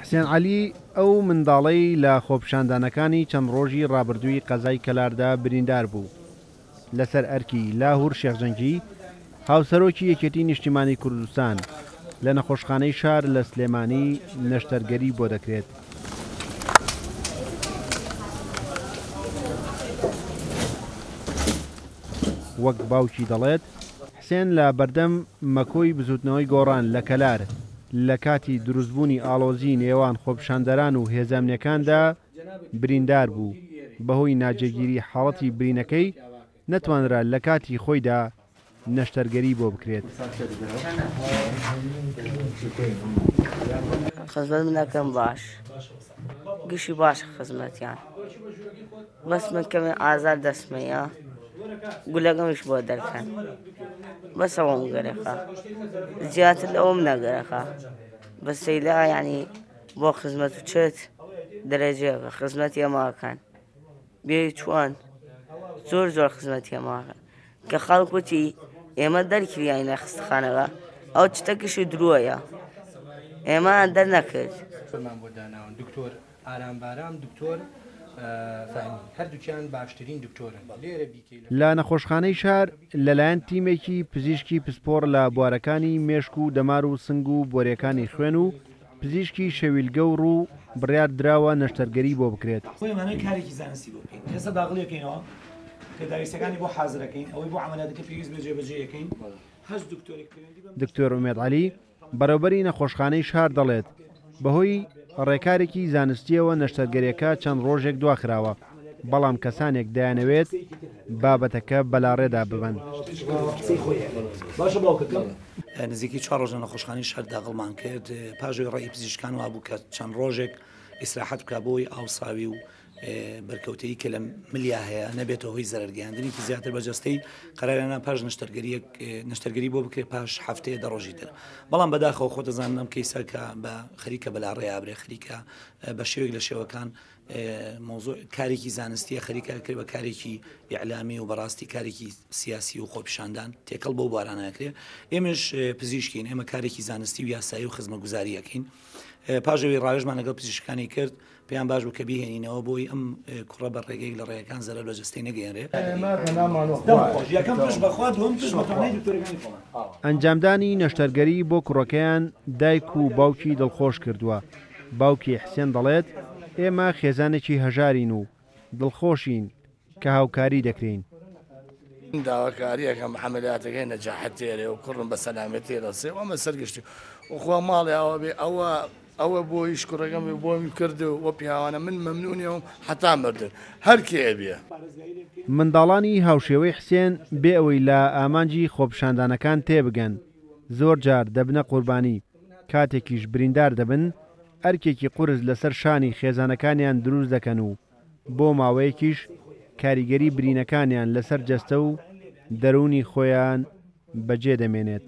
حسێن عەلی، ئەو منداڵەی لە خۆپیشاندانەکانی چەند ڕۆژی ڕابردووی قەزای کەلاردا بریندار بوو، لەسەر ئەرکی لاهور شێخ جەنگی، هاوسەرۆکی یەکێتی نیشتیمانی کوردستان، لە نەخۆشخانەی شار لە سلێمانی نەشتەرگەری بۆ دەکرێت. وەک باوکی دەڵێت، حسێن لە بەردەم مەکۆی بزوتنەوەی گۆڕان لە کەلار لە کاتی دروستبوونی ئاڵۆزی نێوان خۆپیشاندەران و هێزە ئەمنیەکاندا بریندار بوو، بەهۆی ناجێگیری حاڵەتی برینەکەی نەتوانرا لە کاتی خۆیدا نەشتەرگەری بۆ بکرێت. خزمەت من ئەکەن باش گشی باش خزمەتیان بەس من کەمێ ئازار دەستمەیە گولەکەمیش بۆ دەرکەن بەس ئەوەم گەرەکە زیاتر لەوەم نەگەرەکە بەس سەیلا یعنی بۆ خزمەت و چت دەرەجەیەکە خزمەتی ئەماکەن بێ چوان زۆر زۆر خزمەتی ئەماکەن کە خەڵک وتی ئێمە دەرکریاینە خستخانەوە ئەو چتەکەشی درۆیە ئێمە دەرنەکرد. مان بۆ داناون دکتۆر ئارام بارام دکتۆر فەهمی هەردووکیان باشترین دکتۆرن لێرە بیکەی لە. لە نەخۆشخانەی شار لەلایەن تیمێکی پزیشکی پسپۆڕ لە بوارەکانی مێشک و دەمار و سنگ و بۆریەکانی خوێن و پزیشکی شەویلگە و ڕوو بڕیار دراوە نەشتەرگەری بۆ بکرێت. بۆ ئێمانەوێت کارێکی زانستی بۆ بکەین ئێستا داغڵی ئەکەینەوە پێداویستەکانی بۆ حازر ئەکەین ئەوەی بۆ عەمەلیاتەکە پێویست بێت جێبەجێی ئەکەین هەچ دکتۆرێک پەیوەندی بەم دکتۆر ئومێد عەلی، بەڕێوبەری نەخۆشخانەی شار دەڵێت، بەهۆی ڕێکارێکی زانستییەوە نەشتەرگەریەکە چەند ڕۆژێک دواخراوە، بەڵام کەسانێک دەیانەوێت بابەتەکە بەلاڕێدا ببەن. نزیکەی چوار ڕۆژ لە نەخۆشخانەی شار داغڵمان کرد، پاش ئەوەی ڕەئی پزیشکان وابوو کە چەند ڕۆژێک ئیسراحەت بکات بۆی ئاوساوی و بەرکەوتەیی کە لە ملیا هەیە نەبێتە هۆی زەرەرگەیاندنێکی زیاتر بە جەستەی، قەراریان نا پاش نەشتەرگەریەک نەشتەرگەری بۆ بکرێت پاش هەفتەیە دە ڕۆژی تر. بەڵام بەداخەوە خۆ دەزانن ئەم کەیسە کە بە خەریکە بەلاڕێیا برێ، خەریکە بە شێوەیەک لە شێوەکان مەوزوع کارێکی زانستیە خەریکە کرد بە کارێکی ئیعلامی و بەڕاستی کارێکی سیاسی و خۆپیشاندان تێکەڵ بەو بوارانە ئەکرێ. ئێمەش پزیشکین، ئێمە کارێکی زانستی و یاسایی و خزمەتگوزاری ئەکەین. پاش ئەوەی ڕاوێژمان لەگەڵ پزیشکانی کرد، پێیان باش بوو کە بیهێنینەوە بۆی ئەم کوڕە بە ڕێگەیەک لە ڕێگەکان زەرەر بە جەستەی نەگەیەنرێ. ئەنجامدانی نەشتەرگەری بۆ کوڕەکەیان دایک و باوکی دڵخۆش کردووە، باوکی حسێن دەڵێت، ئێمە خێزانێکی هەژارین و دڵخۆشین کە هاوکاری دەکرێین. داواکاری ئەکەم عەمەلیاتەکەی نەجاحەت تێرێ و کوڕم بە سەلامەتی رەسێ و ئەمە سەرگشتی و خوا ماڵی ئاوا بێ ئەوە ئەوە بۆ ئیش کوڕەکەم بێ بۆم کرد و پیاوانە من مەمنونیەوم حەتا مردن هەر کێ ئەبێ. منداڵانی هاوشێوەی حسێن بێ ئەوەی لە ئامانجی خۆپیشاندانەکان تێبگەن، زۆر جار دەبنە قوربانی، کاتێکیش بریندار دەبن، ئەرکێکی قورس لەسەر شانی خێزانەکانیان دروست دەکەن و بۆ ماوەیەکیش کاریگەری برینەکانیان لەسەر جەستە و دەروونی خۆیان بەجێ دەمێنێت.